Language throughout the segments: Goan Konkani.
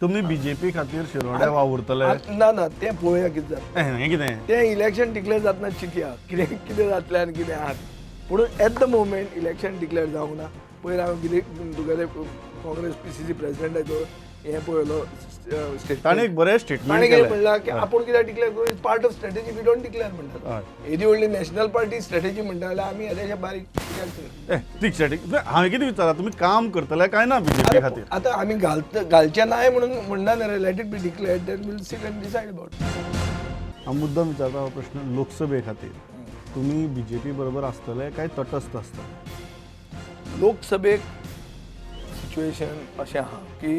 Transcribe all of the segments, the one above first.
तुमी बीजेपी खातीर शिरोड्या वावुरतले? ना ना, तें पळोवया कितें जाता. हें कितें तें इलेक्शन डिक्लेअर जातना चिंतया कितें कितें जातलें आनी कितें आहा. पूण at the moment election declare जावंक ना. पयर हांवें कितें तुगेले काँग्रेस पीसीसी प्रेसिडेंटाचो हें पळयलो स्टेटमेंट. ताणें एक बरें स्टेटमेंट ताणें कितें म्हणलां की आपूण कित्याक डिक्लेअर करूं, it's part of strategy, we don't declare म्हणटा. येदी व्हडली नॅशनल पार्टी स्ट्रॅटेजी म्हणटा जाल्यार आमी येदेशे बारीक कित्याक? ठीक ठीक, हांवें कितें विचारलां, तुमी काम करतले काय ना बीजेपी खातीर? आतां आमी घालचे नाय म्हणून म्हणना न्ही रे, let it be declared, then we'll sit and decide about. हांव मुद्दम विचारता हो प्रश्न, लोकसभे खातीर तुमी बीजेपी बरोबर आसतले काय तटस्थ आसतले? लोकसभेक सिच्युएशन अशें आहा की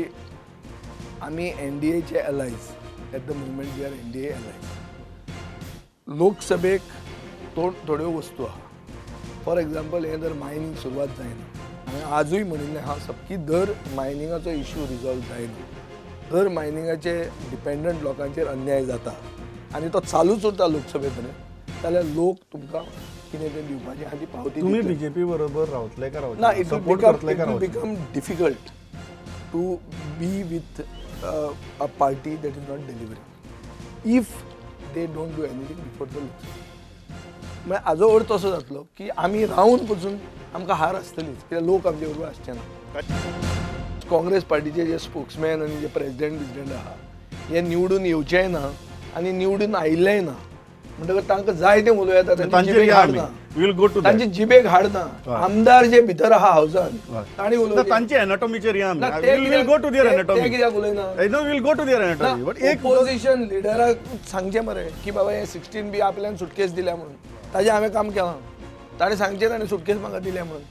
आमी एनडीएचे allies, at the moment we are NDA allies. लोकसभेक थोड्यो वस्तू आहा. फॉर एग्जाम्पल, हें जर मायनींग सुरवात जायना, हांवें आजूय म्हणिल्लें आहा की दर मायनिंगाचो इशू रिजॉल्व जायना, दर मायनिंगाचे डिपेंडंट लोकांचेर अन्याय जाता आनी तो चालूच उरता लोकसभे पर्यंत, जाल्यार लोक तुमकां कितें तें दिवपाचें आहा ती पावती. तुमी बीजेपी बरोबर रावतले काय ना? It will become difficult to be with a party that is not delivering if they don't do anything before the Lok Sabha. म्हळ्यार हाजो अर्थ असो जातलो की आमी रावन पसून आमकां हार आसतलीच, कित्याक लोक आमचे बरोबर आसचे ना. काँग्रेस पार्टीचे जे स्पोक्समॅन आनी जे प्रेसिडेंट बिजडेंट आहा हे निवडून येवचेय ना आनी निवडून आयिल्लेय ना, म्हणटकच तांकां जाय तें उलोवं येता, तांची जिबेक हाडना, तांची जिबेक हाडना. आमदार जे भितर आहा हावसान तांणी उलोवचें, तांची एनाटॉमीचेर ते कित्याक उलयना? ऑपोजिशन लिडराक सांगचें मरे की बाबा हे 16B आपल्यान सुटकेस दिल्या म्हणून, ताजें हांवें काम केलां, ताणें सांगचें ताणें सुटकेस म्हाका दिल्या म्हणून.